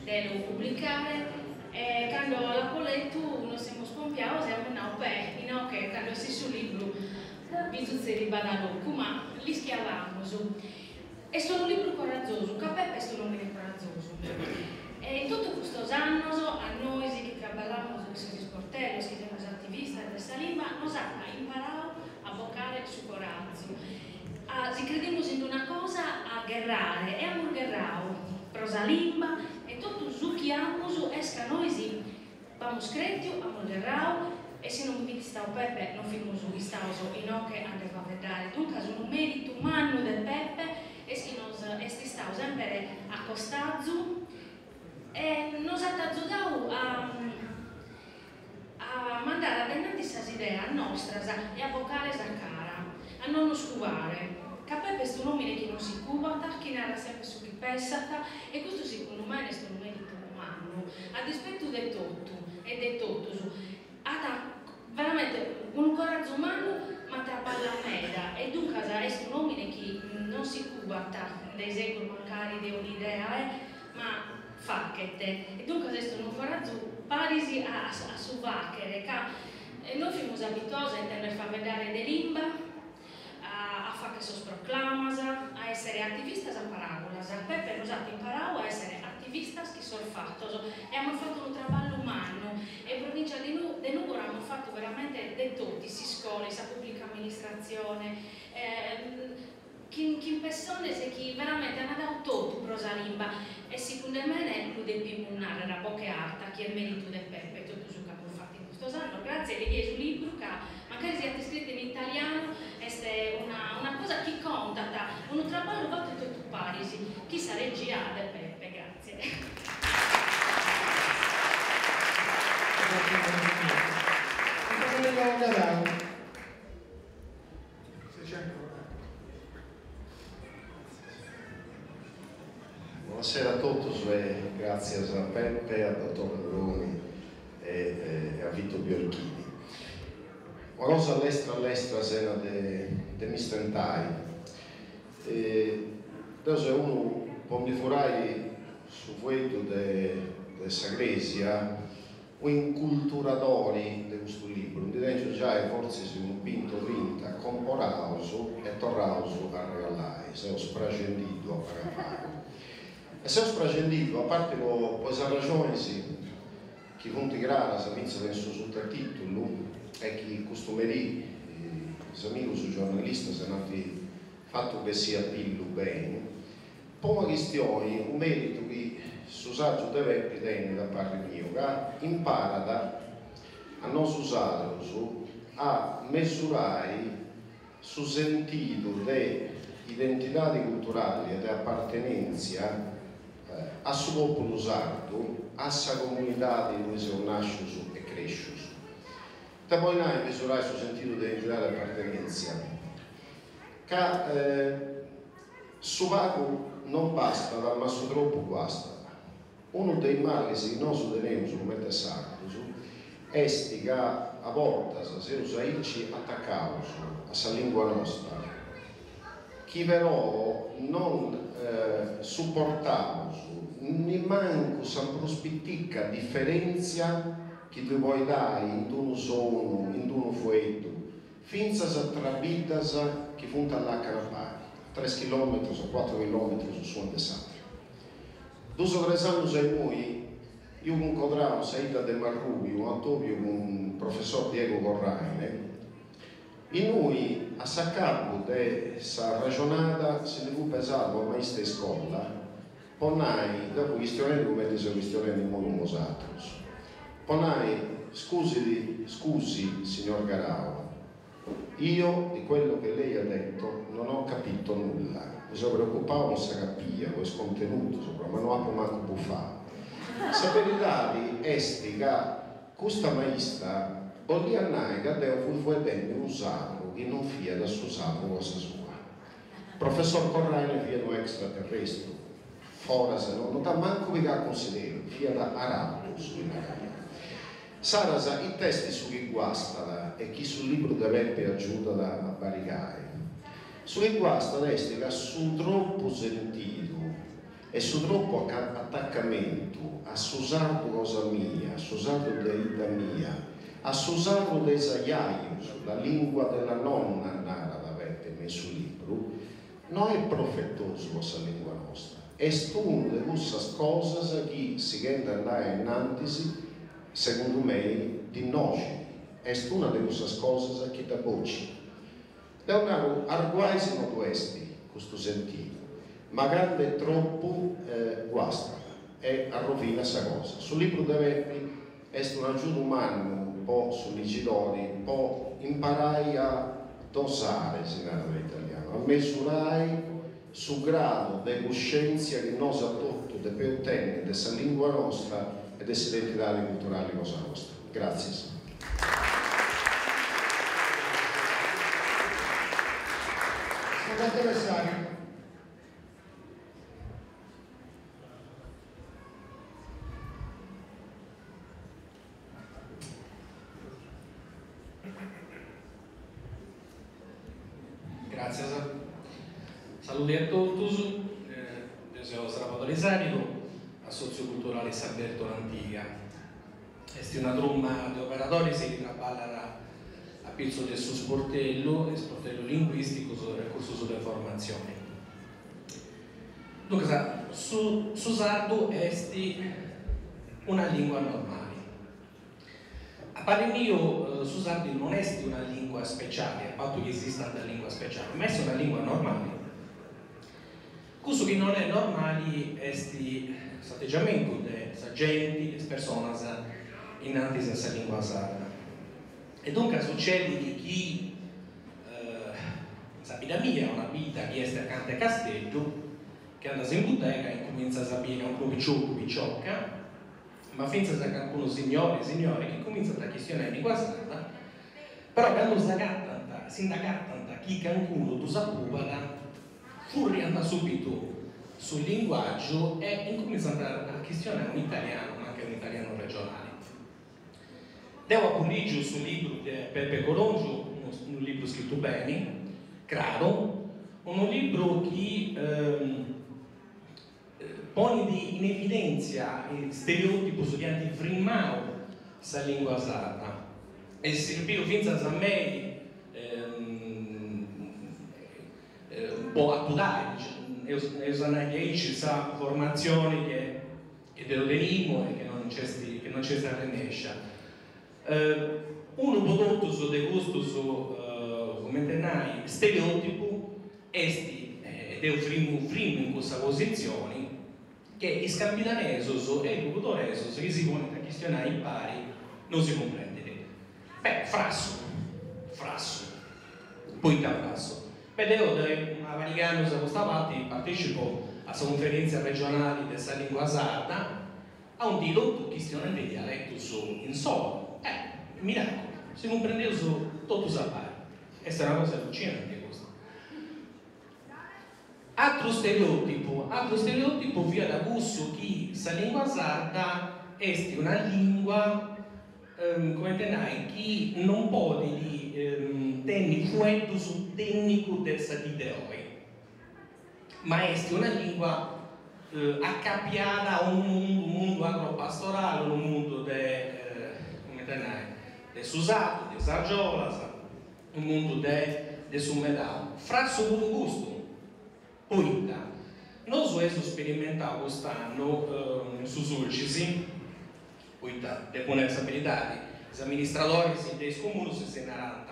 De lu publicare e cando l'apo letu nos semus pompiados e amus nau, Beh, inoche cando essit su libru bi sutzedit badalocu, ma l'ischiavamus. Est unu libru corazosu, ca Peppe est un'omine corazosu. E in totu custos annos, a nois chi traballamus in sos isportellos, chi semus ativistas de sa limba, nos at imparadu a bocare su corazu, a si credimus in una cosa a gherrare e amus gherradu pro sa limba e totu su chi amus est ca nois b'amus crètiu, amus gherradu e si non bi fit istadu Peppe non fimus istados inoche a nde faeddare. Duncas unu meritu mannu de Peppe est chi nos est istadu semper a costazu e nos at azudadu a a mandare a dainantis sas ideas nostras e a bocare sa cara, a non nos cubare, ca Peppe est un'òmine chi non si cubat, chi narat semper su chi pessat e custu segundu mene est unu meritu mannu, a dispetu de totu e de totus, at veramente unu corazu mannu ma traballat meda e duncas est un'òmine chi non si cubat de segus mancari de un'idea e ma faghet e duncas est unu corazu paris a su fàghere ca nois fimus abituados a intender faeddare de limba, a fagher sos proclamas, a èssere ativistas a paràgulas. Peppe nos at imparadu a èssere ativistas chin sos fatos e amus fatu unu traballu mannu e in provìncia de Nùgoro amus fatu veramente de totu, in s'iscola, in sa pùblica amministratzione, Chin chin pessones chi veramente an dadu totu pro sa limba e sicunde mene lu depimus narrer a boche arta chi est meritu de Peppe totu su ch'amus fatu in custos annos. Gratzie lighei su libru ca mancari siat iscritu in italianu est una una cosa chi contat unu traballu fatu totu paris chin sa regia de Peppe. Gratzie. Buonasera a totus e gràtzias a Peppe, a Dottor Muroni e a Vito Biolchini. Una cosa lestra lestra sena de mi stentai. Deu seu unu po ndi furai su fueddu de sa crèsia Un'inculturadori de custu libru, ndi tèngiu giai fortzis unu binti o trinta comporaus e torraus a arregalai, seu spraxendiddu a pagu a pagu. E seu spraxendiddu a parti po po is arraxonis chi funt craras fintzas in su sutatìtulu e chi custu merì is amigus giornalistas ant fatu bessì a pillu beni, Po una chistioni, unu meritu chi su sàgiu de Pepi tenit a parri miu, ca imparat a nosu sadrus a mesurai su sentidu de identidadi culturali e de apartenèntzia a su pòpulu sardu, a sa comunidadi innui seus nàscius e crèscius. Ita bolit nai mesurai su sentidu de identidadi e apartenèntzia? Ca Su pagu non bastat ma su tropu guastat. Unu de is malis chi nosu teneus cumenti sardus est ca a bortas seus aici atacaus a sa lingua nosta chi però non suportaus nimancu sa prus pitica diferentzia chi ddui podit ai in d'unu sonu, in d'unu fueddu, Fintzas tra biddas chi funt a làcana a pari, a tres chilòmetrus o cuatru chilòmetrus s'una de s'atra. Dus o tres annus a immoi iu cuncodrau in sa 'idda de Marrubiu unu atobiu cun professor Diego Corraine, innui a s'acabu de s'arraxonada si ndi fut pesada una maista 'e iscola po nai, deu fui chistionendi cumenti seu chistionendi immoi cun bosatrus, po nai, scusit, scusi signor Garau, io di quello che lei ha detto non ho capito nulla, mi seu preocupau po sa capia, po is contenutus, ma no apu mancu bufau. Sa beridadi est ca custa maista bolliat nai ca deu fui fueddendi unu sadru chi non fiat su sadru cosa sua. Professor Corraine fiat unu extraterrestru, foras, no no dd'at mancu pigau a cunsideru, fiat arabu su chi naraiat. Saras, it'est su chi guastat e chi su libru de Peppe agiudat a barigai? Su chi guastat est ca su tropu sentidu. E su tropu atacamentu a su sardu cosa mia, a su sardu de 'idda mia, a su sardu de is ajajus, la lingua della nonna narat Peppe me in su libru, no est profetosu po sa lingua nosta. Est unu de cussas cosas chi, sighendi a andai a innantis, segundu mei, ddi noxit. Est una de cussas cosas chi dda bocit. Deu naru, arguai si no ddu est custu sentidu, ma candu est tropu guastat e arrovinat sa cosa. Su libru de Pepi est un'agiudu mannu po su ligidori po imparai a dosare, si narat in italianu, a mesurai su gradu de cuscièntzia chi nosu a totu depeus tenni de sa lìngua nosta e de s'identidadi culturali cosa nosta. Gràtzias. Salvatore Sarigu. Gràtzias. Saludi a totus, deu seu Sravadori Sarigu, Assòtziu Culturali Sa Bertula Antiga. Est una truma de operadoris chi traballat a pitzu de su sportellu, sportellu linguìsticu e cursus de formatzioni. Duncas, su su sardu est una lìngua normali. A parri miu su sardu non est una lìngua speciali, a patu chi esistant lìnguas specialis, ma est una lìngua normali. Cussu chi non est normali est s'ategiamentu de sa genti, de is personas, innantis a sa lìngua sarda. E duncas sucedit chi in sa bidda mia, una bidda chi est acanta 'e Casteddu, chi andas in butega e incumintzas a biri calincunu piciocu, picioca, ma fintzas a calincunu signori, signora chi cumintzant a chistionai in lingua sarda, però candu s'agatant, si nd'agatant chi calincunu ddus apubat, furriant subitu su linguàgiu e incumintzant a chistionai un italianu, mancai un italianu regionali. Deu apu lìgiu su libru de Pepe Corongiu, unu libru scritu beni, craru, unu libru chi ponit in evidèntzia is stereòtipus chi ant frimau sa lìngua sarda. Est sirbiu fintzas a mei po atudai, eus a nai diaici, sa formatzioni chi deu tenimu e chi non nc'est chi non nc'est arrennescia. Unu po totus de custus, cumenti nai, stereotipu est, e deu frimu frimu in cussa positzioni, che is campidanesus e is logudoresus chi si ponint a chistionai impari non si cumprendint. Beh, frassu, frassu. Poita frassu? Beh, deu de una pariga 'e annus a custa parti partecipo a sa cunferentzia regionali de sa lingua sarda, aundi totu chistionant is dialetus insoru. Eh, miraculu, si cumprendeus totus a pari. Est una cosa allucinanti custa. Atru stereotipu, atru stereotipu fiat cussu chi sa lingua sarda est una lingua, cumenti nai, chi non podit tenni fueddus tènnicus de sa dì de oi, ma est una lingua acapiada a unu mundu, mundu agropastorali, unu mundu de, cumenti nai, de su sartu, de is argiolas, unu mundu de de su medau. Frassu puru custu, poita nosu eus sperimentau cust'annu in su Sulcis, poita depu nai sa beridadi, is amministradoris de is comunus si narant,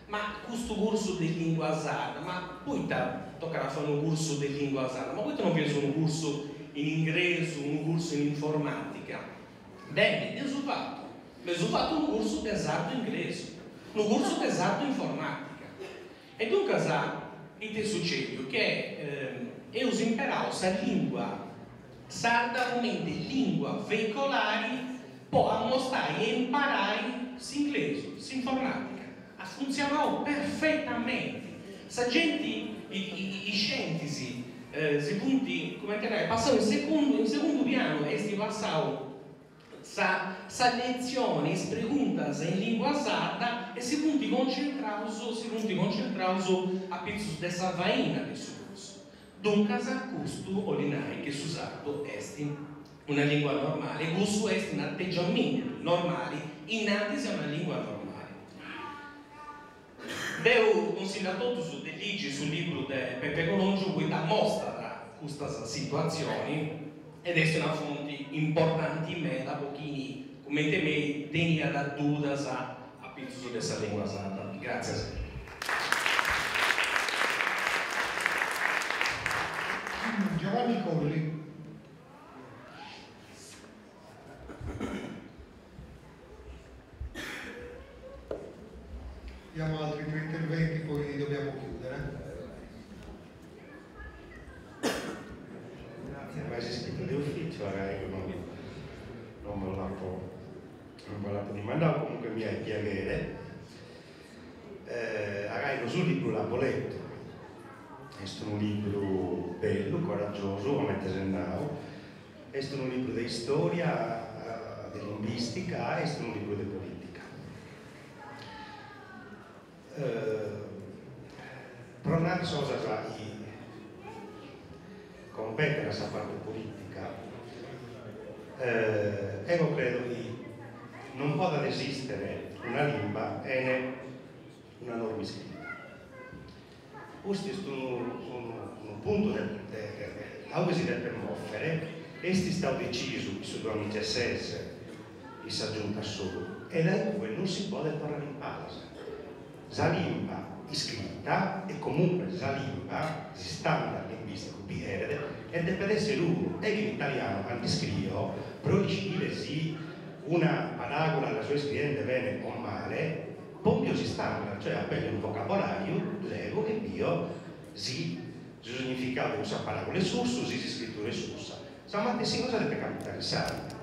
ma custu cursu de lingua sarda, ma poita tocat a fai unu cursu de lingua sarda, ma poita non faeus unu cursu in ingresu, unu cursu in informatica? Beni, dd'eus fatu, Eus fatu unu cursu de sardu ingresu, unu cursu de sardu informatica. E duncas ite est sucediu? Che eus imperau sa lingua sarda cumenti lingua veicolari po ammostai e imparai s'inglesu, s'informatica. At funtzionau perfetamenti. Sa genti, is scientis si funt, cumenti nai, passau in segundu, in segundu pianu est passau sa sa letzioni, is preguntas in lingua sarda e si funt concentraus si funt concentraus apitzus de sa faina de su cursu. Duncas custu 'olit nai chi su sardu est una lingua normali e cussu est un'ategiamentu normali innantis a una lingua normali. Deu consillu a totus de ligi su libru de Pepe Corongiu poita mostrat custas situatzioni ed est una fonti importanti meda po chini, cumenti mei, teniat dudas a pitzus de sa lingua sarda. Gràtzias. Giovanni Colli. Abbiamo altri tre interventi, poi dobbiamo chiudere. Grazie, ma est iscritu de ufìciu, ego non non bos l'apo non bos l'apo dimandau, comunque mi 'aet piaghere. Againo su libru l'apo letu, est unu libru bellu, coragiosu, comente s'est nau, Est unu libru de istòria, de limbìstica, est unu libru de polìtica. Pro nai cosas chi competen a sa parte polìtica, ego credo chi non podat esìstere una limba 'ene una norma iscrita. Custu est unu unu puntu de de a ue si depet mòvere, est istadu decisu in su duamigiases in sa Giunta Soru e dae cue non si podet torrare in palas. Sa limba iscrita e comunque sa limba, s'istandard limbìsticu bi cheret e depet èssere unu, ego in italianu cando iscrio pro ischire si una paràgula la so iscriende bene o male, Pòngio s'istandard, cioè aberjo unu vocabolàriu, lego e bio si su significadu de cussa paràgula est cussu, si s'iscritura est cussa. Sa matessi cosa depet capitare in sardu.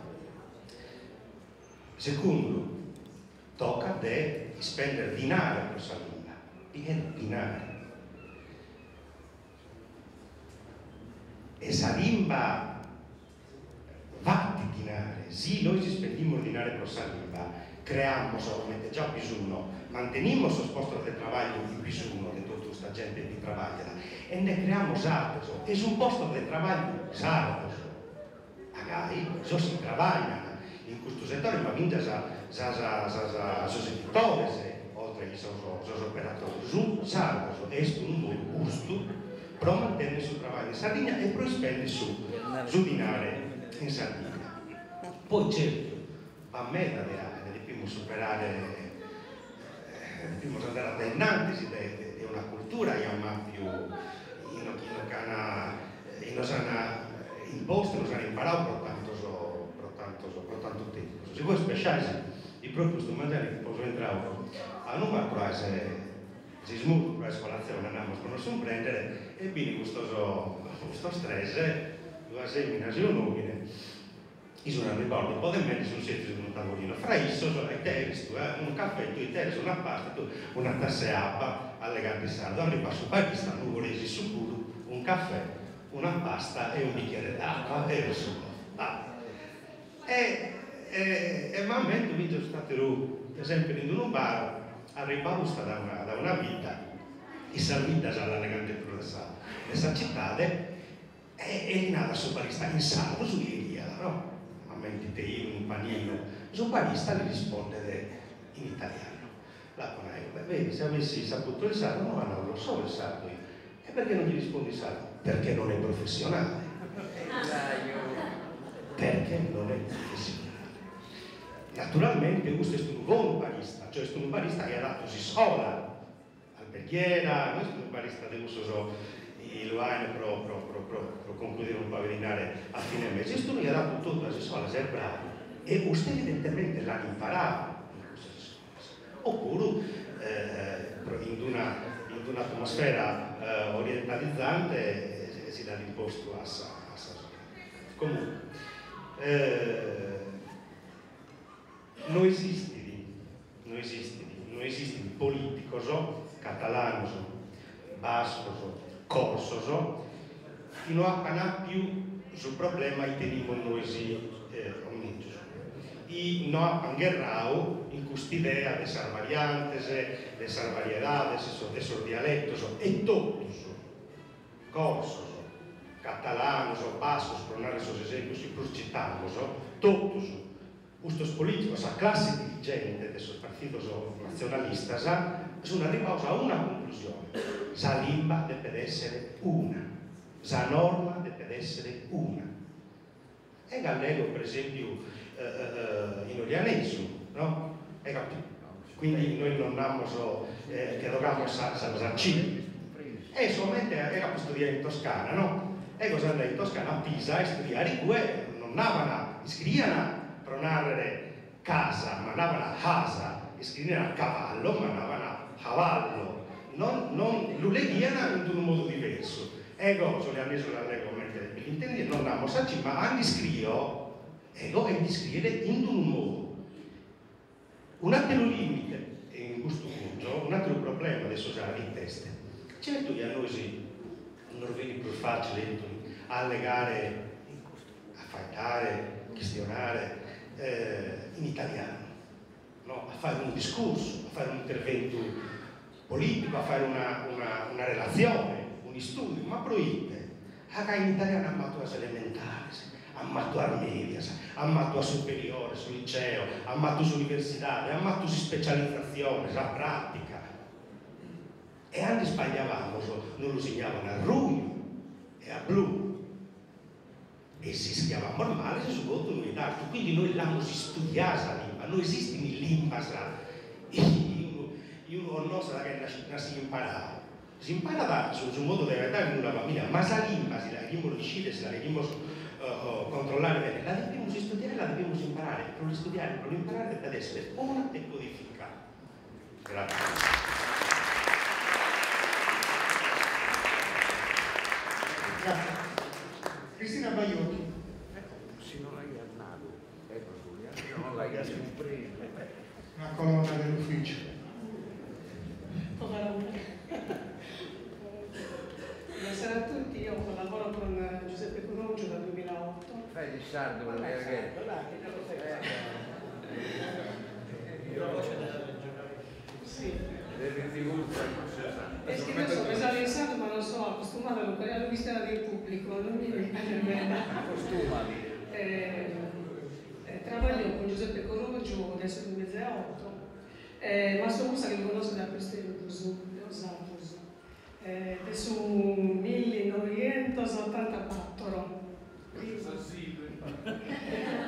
Segundu, tocat de ispèndere dinare pro sa limba, bi cheret dinare. E sa limba Vatit dinare, si nois ispendimus dinare pro sa limba, creamos, comente già bi sun, mantenimus sos postos de trabagliu chi bi sun de totu custa gente chi trabagliat e nde creamos àteros, e sun postos de trabagliu sardos, agai sos chi trabaglian in custu setore, ma fintzas sas sos editores, oltre chi sos sos operadores, sun sardos e est unu modu custu pro mantenner su trabagliu in Sardigna e pro ispender su su dinare in Sardigna. Poi certu b'at meda de 'aghere, depimus superare, depimus andare a dae innantis de de una cultura chi amus apiu chi no chi no ch'an chi nos an impostu, nos an imparadu pro tantos pro tantos pro tantu tempus. Si bois pesciais chi propriu custu mangianu chi so intradu a unu bar pro 'aer S'ismurzu pro 'aer colatzione namus pro nos cumprèndere e bini custos custos tres, duas èminas e un'òmine, chi sun arribados dopo de mene, sun sètzidos in unu tavolino, fra issos, a ite 'eres tue, unu cafè, tue ite 'eres, una pasta, tue una tassa 'e abba, allegant in sardu, arribat su barista, nugoresu issu puru, un caffè, una pasta e un bicchiere d'acqua, e su ah E e m'ammento fintzas cust'ateru esempiu in unu bar, arribadu custa da una da una bidda, in sas biddas l'allegant prus de sa de sa citade, e e li narat a su barista in sardu su chi cheriat no, m'ammento ite 'iat unu paninu, su barista li rispondet in italianu, l'apo nadu, beh vedi se avessi saputo il sardo, no ma non lo so il sardo io, e perché non gli rispondi in sardo, perché non è professionale, perché non è professionale. Naturalmente custu est unu bonu barista, cioè est unu barista chi at 'atu s'iscola alberghiera, no est unu barista de cussos chi lu 'aen pro pro pro pro pro concluire unu pagu 'e dinare a fine mese, est unu chi at 'atu totu sas iscolas, est bravu e custu evidentemente l'an imparadu in cussas iscolas, opuru in d'una in d'una atmosfera orientalizante si l'an impostu a sa a sa sola. Comunque no esistit no esistit no esistin politicos catalanos, bascos, corsos chi no apan apiu su problema chi tenimus nois o menzus chi no apan gherrau in cust'idea de sas variantes, de sas variedades, de sos dialetos e totus, corsos. catalanos o bascos, pro narrer sos esèmpios chi prus citamus, totus custos polìticos, sa classe dirigente de sos partidos natzionalistas, sun arribados a una conclusione, sa limba depet èssere una, sa norma depet èssere una. E gallego, per esèmpiu, in olianesu, no? Quindi nois non namus che dogamus sa sa C. E solamente ego apo istudiadu in Toscana, no? Ego so andadu in Toscana a Pisa a istudiare incue non naban, iscriian pro narrere casa, ma naban hasa, iscriian cavallo, ma naban havallo, non non lu leghian in unu modu diversu. Ego s'olianesu l'allego comente bi l'intendies, non namos sa C, ma and'iscrio, ego e nd'iscriere in unu modu. Un'àteru lìmite in custu puntu, un'àteru problema de su sardu it'est? Certu chi a nois nos benit prus fàcile a allegare, a faeddare, chistionare in italianu, no? A fàghere unu discursu, a fàghere un'interventu polìticu, a fàghere una una una relatzione, un'istùdiu, ma pro ite? Ah ca in italianu amus fatu sas elementares, amus fatu sas mèdias, amus fatu sas superiores, su liceo, amus fatu s'universidade, amus fatu s'ispecializatzione, sa pràtica. E cando isbagliabamus nos lu signaban a ruju e a blu. E si iscriabamus male su votu no 'it artu, quindi nois l'amus istudiada sa limba, no esistin limbas chi unu connoschet ca est nassidu imparadu, si imparat su modu de faeddare in una familia, ma sa limba si la cherimus iscire, si la cherimus controllare bene, la depimus istudiare e la depimus imparare, pro l'istudiare e pro l'imparare depet essere una e codificada. Gràtzias. Grazie. Cristina Baiocchi. Si non l'aiat nadu ego Giuliano non l'aiat cumpresu. Una colonna dell'ufficio. Povera me. Buonasera a tutti, io collaboro con Giuseppe Corongiu dal 2008. Fai il sardo, perché... Sì. È che io so pensare in sardo ma non sono acostumata a lo vista del pubblico, non mi viene bene. Acostumati. Eh, eh, trabaglio con Giuseppe Corongiu dal 2008, eh, ma sono che lo conosco da prus tempus, de 'osatrus, eh, de su 1984.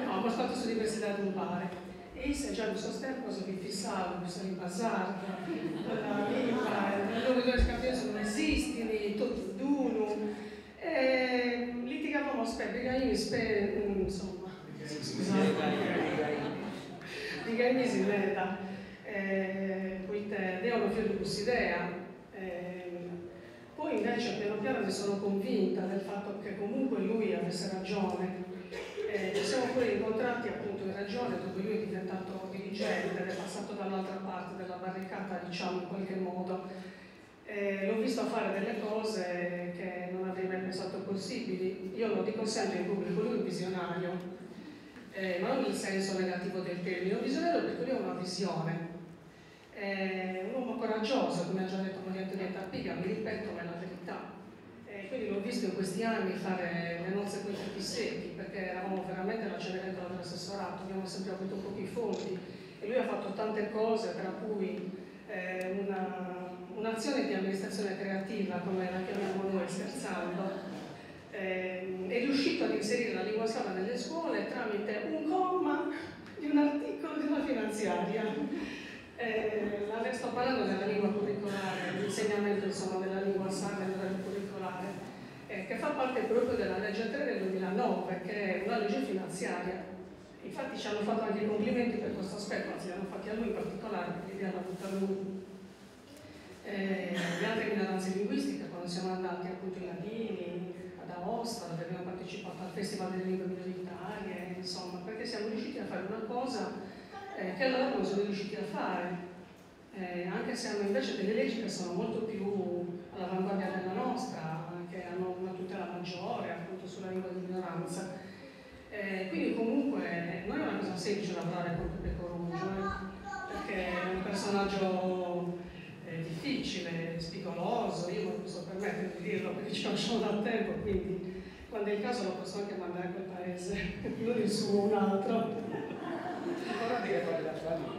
No, amus fatu s'universidade umpare. E isse già in cussos tempos fit fissadu cun sa limba sarda, la limba, logudores campidanesos no esistini, totu d'unu. E litigavamos brigaimis insomma, scusate, brigaimis meda, poite deo non fio de cuss'idea. Poi invece piano piano mi sono convinta del fatto che comunque lui avesse ragione. Eh, ci siamo poi incontrati appunto in regione dove lui è diventato dirigente ed è passato dall'altra parte della barricata, diciamo in qualche modo. Eh, l'ho visto fare delle cose che non avrei mai pensato possibili. Io lo dico sempre in pubblico, lui è un visionario, eh, ma non nel senso negativo del termine, è un visionario perché lui ha una visione. È un uomo coraggioso, come ha già detto Maria Antonietta Piga, mi ripeto, ma è la verità. E quindi l'ho visto in questi anni fare le nozze con i fichi secchi, perché eravamo veramente la cenerentola dell'assessorato, abbiamo sempre avuto pochi fondi e lui ha fatto tante cose, tra cui eh, un'azione di amministrazione creativa, come la chiamiamo noi scherzando. Eh, è riuscito ad inserire la lingua sarda nelle scuole tramite un comma di un articolo di una finanziaria. Eh, la, sto parlando della lingua curricolare, l'insegnamento insomma, della lingua sarda nella curricolare, eh, che fa parte proprio della legge 3 del 2009, che è una legge finanziaria. Infatti ci hanno fatto anche i complimenti per questo aspetto, anzi li hanno fatti a lui in particolare, perché l'idea l'ha avuta lui. Eh, le altre minoranze linguistiche, quando siamo andati appunto in Ladini, ad Aosta, dove abbiamo partecipato al Festival delle Lingue Minoritarie, insomma, perché siamo riusciti a fare una cosa eh, che allora non sono riusciti a fare, eh, anche se hanno invece delle leggi che sono molto più all'avanguardia della nostra, che hanno una tutela maggiore appunto sulla lingua di minoranza. Eh, quindi comunque non è una cosa semplice lavorare con Peppe Corongiu, eh, perché è un personaggio eh, difficile, spigoloso, io non posso permettermi di dirlo perché ci conosciamo da tempo, quindi... Quando è il caso lo posso anche mandare a quel paese, non il suo, un altro. Ora deve fare la sua lingua.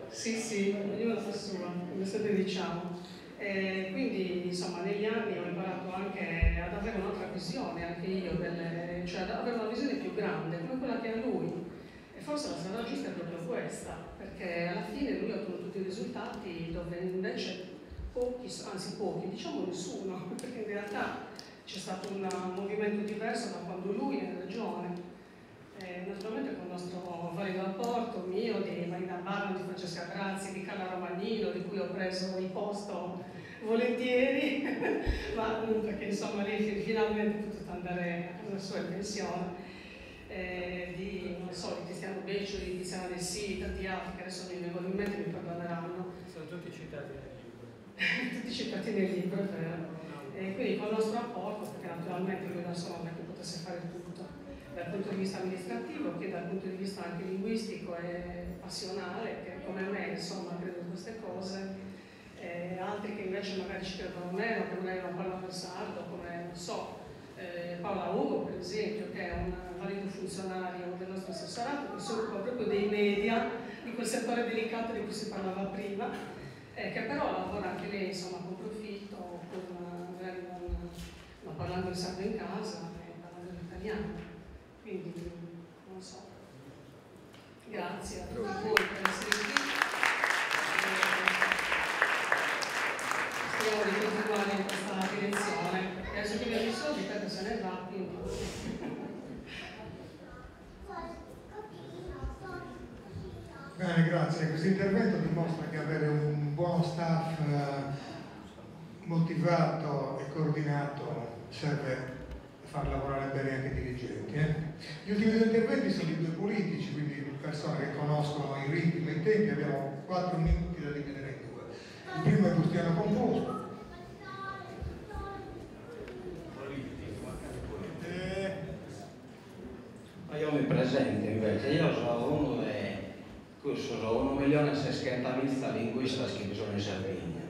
Sì, sì, ognuno fa sua, come sempre diciamo. E quindi insomma negli anni ho imparato anche ad avere un'altra visione, anche io, delle, cioè ad avere una visione più grande, come quella che ha lui. E forse la strada giusta è proprio questa, perché alla fine lui ha ottenuto tutti i risultati dove invece pochi, anzi pochi, diciamo nessuno, perché in realtà c'è stato un movimento diverso da quando lui era in regione. Naturalmente con il nostro valido apporto mio, di Marina Barno, di Francesca Grazzi, di Carla Romagnino, di cui ho preso il posto volentieri, ma perché insomma lei finalmente è potuta andare a casa sua in pensione, di, non so, di Tiziano Beccioli, di Tiziana Dessì, di tanti altri che adesso mi vengono in mente e mi perdoneranno. Sono tutti citati nel libro. Tutti citati nel libro, è vero. E quindi con il nostro apporto, perché naturalmente lui da solo non è che potesse fare tutto, dal punto di vista amministrativo che dal punto di vista anche linguistico e passionale, che come me insomma credo in queste cose, altri che invece magari ci credono meno, che magari non parlano il sardo, come non so, Paola Ugo per esempio, che è un valido funzionario del nostro assessorato, che si occupa proprio dei media, di quel settore delicato di cui si parlava prima, che però lavora anche lei insomma con profitto, con, magari non parlando il sardo in casa, e parlando l'italiano. Quindi, non so. Grazie a tutti voi per essere qui. Speriamo di continuare in questa direzione. E adesso che abbiamo i soldi, Peppe se ne va, quindi. Bene, grazie. Questo intervento dimostra che avere un buono staff motivato e coordinato serve a far lavorare bene anche i dirigenti. Gli ultimi due interventi sono di due politici, quindi persone che conoscono i ritmi e i tempi. Abbiamo 4 minuti da dividere in due. Il primo è Bustiano Composto. Ma io mi presento invece, io sono uno dei sono 1.600.000 linguistas che sono in Sardegna.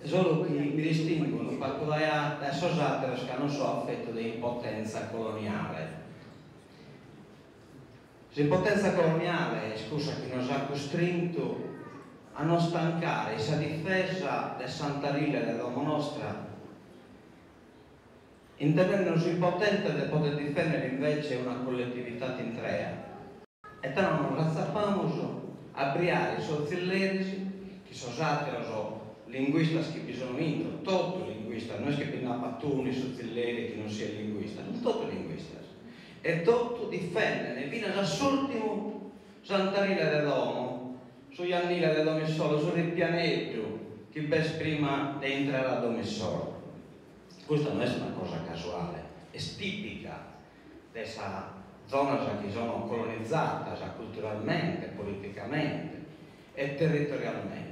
Solo che mi distinguono paco da sos àteros che non so affetto di impotenza coloniale. L'impotenza coloniale, scusa, che nos ha costretto a non stancare sa difesa del Santarile del Domo Nostra, intendendosi impotente di poter difendere invece una collettività intrea. E tanto non razzapamos a briare i sozzillerisi, che sono àteros linguistas che bisogno intro, tutto linguista, non è che pinna pattuni, sozzilleri che non sia linguista, sono tutto linguistas. E tutto difendere fino all'ultimo Santarile de Domo, su Iannile de Domissolo, su Ripianetto, che bes prima di entrare a Domissolo. Questa non è una cosa casuale, è tipica dessa zona che sono colonizzate culturalmente, politicamente e territorialmente.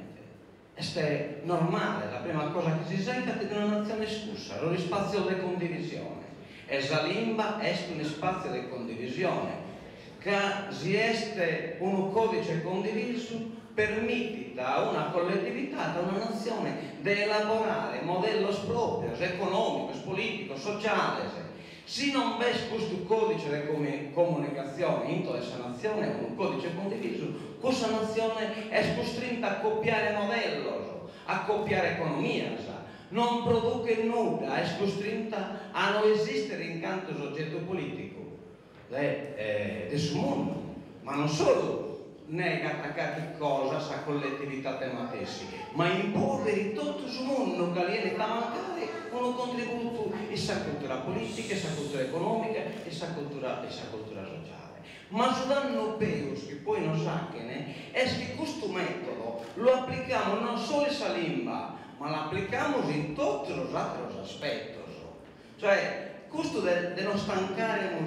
È normale, la prima cosa che si sente è di una nazione scusa, lo spazio di condivisione. E la limba è un spazio di condivisione, che si este un codice condiviso permette a una collettività, a una nazione, di elaborare modelli propri, economici, politici, sociali. Se non v'è questo codice di comunicazione in questa nazione, un codice condiviso, questa nazione è costretta a copiare modelli, a copiare economia, non produce nulla, è costretta a non esistere in quanto soggetto politico del suo mondo, ma non solo nega attaccare cosa sa collettività tematessi, ma impoveri tutto il mondo che viene a mancare un contributo in sa cultura politica, in sa cultura economica, in sa cultura, in sa cultura sociale. Ma su danno peus che poi non sa che ne è che questo metodo lo applichiamo non solo in sa limba, ma lo applichiamo in tutti gli altri aspetti. Cioè, questo de non stancare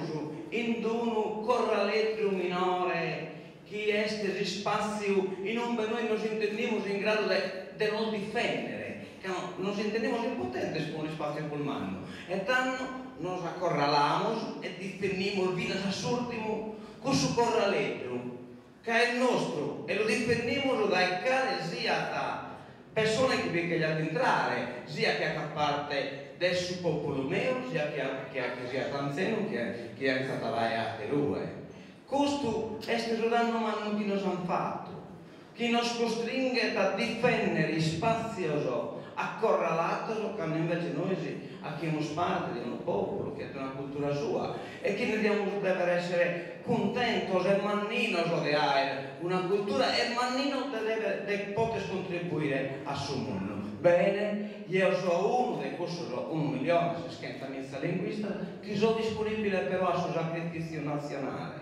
in un corraletto minore chi è este spazio in un noi nos entendimos in grado de non difendere, che nos entendimos impotentes con un spazio pulmano. E tanto nos acorralamos e difendimos vinas a s'ultimo con su corraletto, che è il nostro, e lo difendimos dai cale sia da Pessone chi bi cheriat intrare, sia chi acat parte de su populu meu, sia chi chi siat anzenu chi chi enzat dae aterue. Custu est su dannu mannu chi nos an fatu, chi nos costringhet a difendere ispatzios acorralados cando invece nois achimus parte de unu populu chi at una cultura sua e chi nde diamus dèvere èssere cuntentos e manninos de àere una cultura e manninos de dèvere de poter contribuire a su mundu. Bene, jeo so unu de cussos unu millione e seschentamiza linguistas chi so disponibile però a su sacrifìtziu natzionale.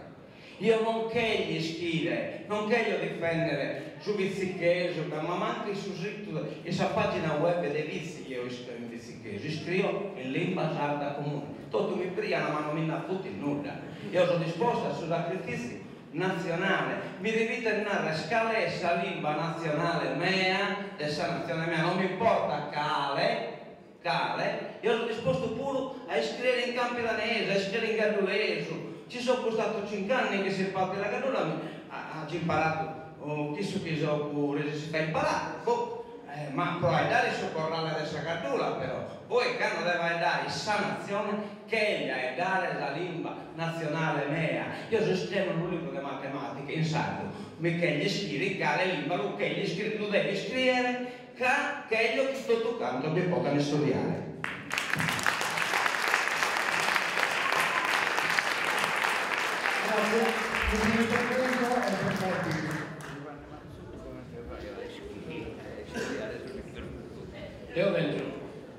Io non cheglio ischire, non cheglio difendere su bitzichesu, ca ma mancu in su situ, in sa pagina web de Vitzi jeo iscrio in bitzichesu, iscrio in limba sarda comune. Totu mi brian ma non mi nd'afutit nudda. Eo so dispostu a su sacrifìtziu natzionale. Mi devites narrer cale est sa limba natzionale mea, de sa natzione mea, non m'importat cale, Cale? Eo so dispostu puru a iscriere in campidanesu, a iscriere in gadduresu. Ci so custatu cinc'anni chi si parte la Gaddura, aggio imparatu chissu chi so resessitu a imparare, boh, ma pro aeddare su corrale de sa Gaddura però, poi cando devo aeddare sa natzione cheglio aeddare sa limba natzionale mea. Eo so iscriende unu libru de matematica in sardu, mi cheglio ischire in cale limba lu cheglio iscriere, lu devo iscriere Ca cheglio chi totu cantos bi potan istudiare. Grazie. L'ultimo intervento è per Bobby. Deo tèngio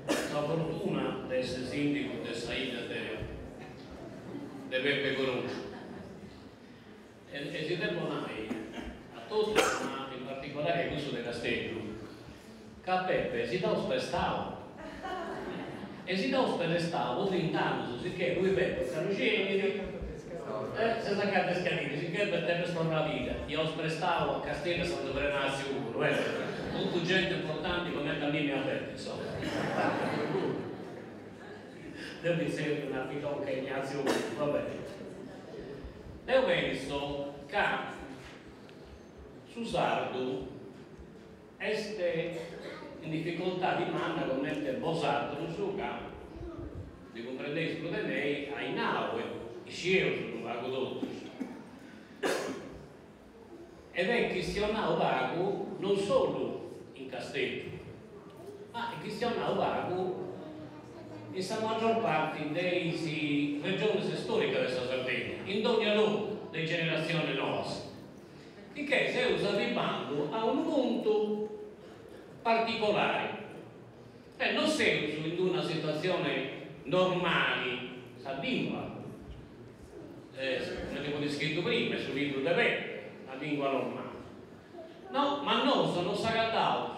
sa fortuna de esser sìndigu de sa 'idda de de Pepe Corongiu E si depo nai a totus, ma in particolari a cussus de Casteddu, ca Pepe si dd'aus prestau. E si dd'aus prestau po trint'annus, sicchè tui Pepe candu ci 'enit, ses acanta 'e scadiri, sicchè depes torrai a biri, dd'aus prestau a Casteddu a Santu Prenatziu puru, eh, totu genti importanti cumenti a mimi e a Pepe, insoma. Deu mi tzerriu una pidonca Ignazio puru, va bene. Deu penso ca su sardu est in dificoltadi manna comente bosatrus, ca ndi cumprendeis prus de mei, ais nau e iscieus unu pagu totus. Ed est chistionau pagu non solu in Casteddu, ma est chistionau pagu in sa maggior parti de is regionis storicas de sa Sardegna, in dogna logu de is generatzionis noas, sicchè seus arribbandu a unu puntu particolari, e non seus in d'una situatzione normali, sa lingua Comente fut iscritu prima, in su libru de Pepe, una lingua normale. No, ma nosu non s'agataus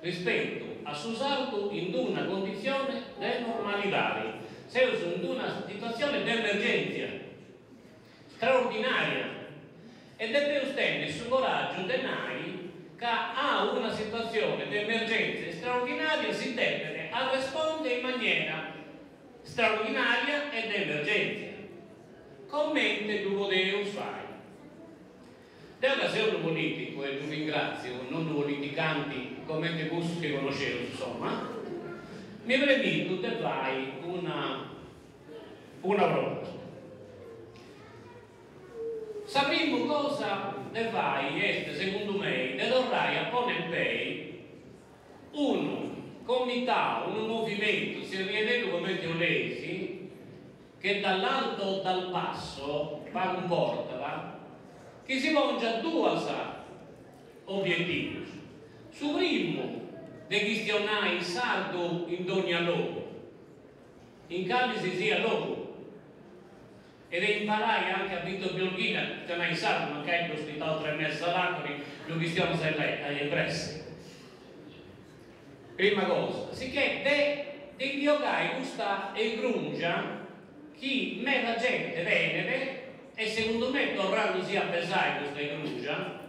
rispetu a su sardu in una conditzione de normalidadi, seus in una situatzione de emergèntzia straordinària e depeus tenni su coràgiu de nai ca a una situatzione de emergèntzia straordinària si depet arrespondi in maniera straordinaria e de emergèntzia. Comente ddu podeus fai? Deu ca seu unu polìticu e ddu ringràtziu, non unu politicanti comente cussus chi connosceus, insoma, mi premitu de fai una una proposta. Sa primu cosa de fai est, segundu mei, de torrai a ponni in pei Unu comitau, unu movimentu, tzerriededdu comente 'oleis, che dall'alto o dal basso, pagu importat, chi si pongiat duas obietivus, su primu de chistionai in sardu in dogna logu, in cali si siat logu, E de imparai anche a Vito Biolghini a chistionai in sardu, mancai ddu ospitaus tre mesis a Laconi, ddu chistionat in pressi. Prima cosa, sicchè de de ndi 'ogai custa 'irgrungia chi meda gente tenet e segundu me torrandusì a pesai custa 'irgrungia,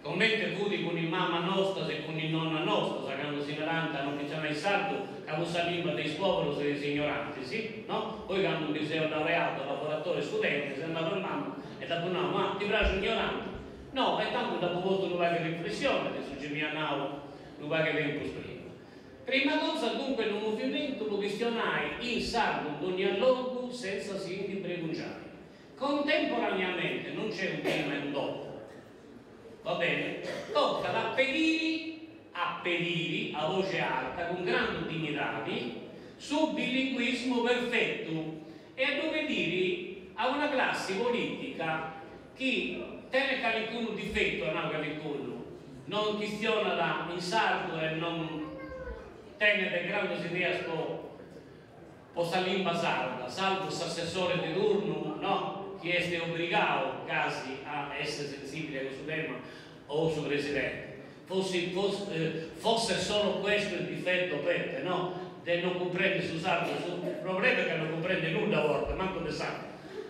Comente fut cun is mamas nostas e cun is nonnas nostas, candu si narànt a non chistionai sardu ca fut sa limba de is poberus e de is ignorantis, no? Poi candu mi seu laureau de lavoratore studente, seu andau a mama e dd'apu nau, ma ti praxit ignorante? No, e tandu dd'apu postu unu pagu 'e riflessione de su chi m'iat nau unu pagu 'e tempus prima. Prima cosa dunque unu movimentu po chistionai in sardu in dogna logu senza si ndi bregungiai. Contemporaneamente, non c'è un prima e un dopo, va bene? Tocat a pediri, a pediri a voce alta, cun grandu dignidadi, su bilinguismu perfetu e a ddu pediri a una classi politica chi tenet calicunu difetu, at nau calicunu, non chistionat in sardu e non tenet grandes ideas po po sa limba sarda, salvu s'assessore de turnu, no, chi est obrigau casi a esser sensibile a custu tema, o su presidente. Fossi fosse solo questo il difetto Peppe, no, de non cumprendi su sardu, su problema est ca non cumprendit nudda a bortas, mancu de sardu,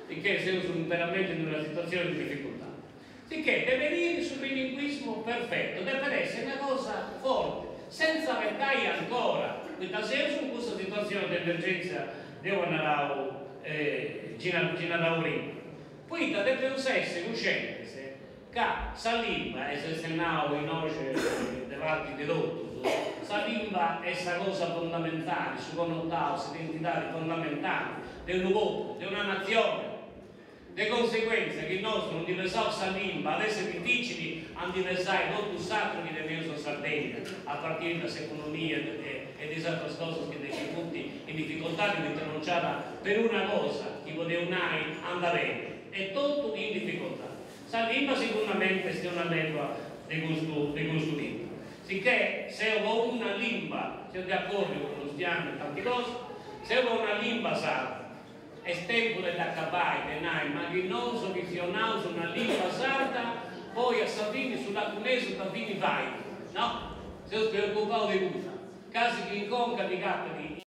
sicchè seus veramente in una situazione di difficoltà. Sicchè de pediri su bilinguismu perfettu depet essi una cosa forti, senza abetai ancora, poita seus in custa situazione de emergèntzia deu at narau Gina Gina Laurino, poita depeus essi cuscientes ca sa limba, e s'est nau innoxe de parti de totus, sa limba est sa cosa fondamentali, su connotau, s'identidadi fondamentali de unu populu, de una natzione. De conseguenza chi nosu non ndi pesaus sa limba at essi dificili a ndi pesai totu s'atru chi teneus in Sardegna, a partiri da s'economia e de is atras cosas chi chi funt in dificoltadi poita non nc'at peruna cosa chi podeus nai andat beni, est totu in dificoltadi. Sa limba siguramente est una leva de custu de custu tipu. Sicchè seu po una limba, seu de acordiu cun Lustianu in tanti cosas, seu po una limba sarda, Est tempus de dd'acabai de nai ma chi nosu chistionaus una limba sarda poi a sa fini su lacunesu ta fini fait, no? Seus preocupaus de custa, casi chi in conca ti capit.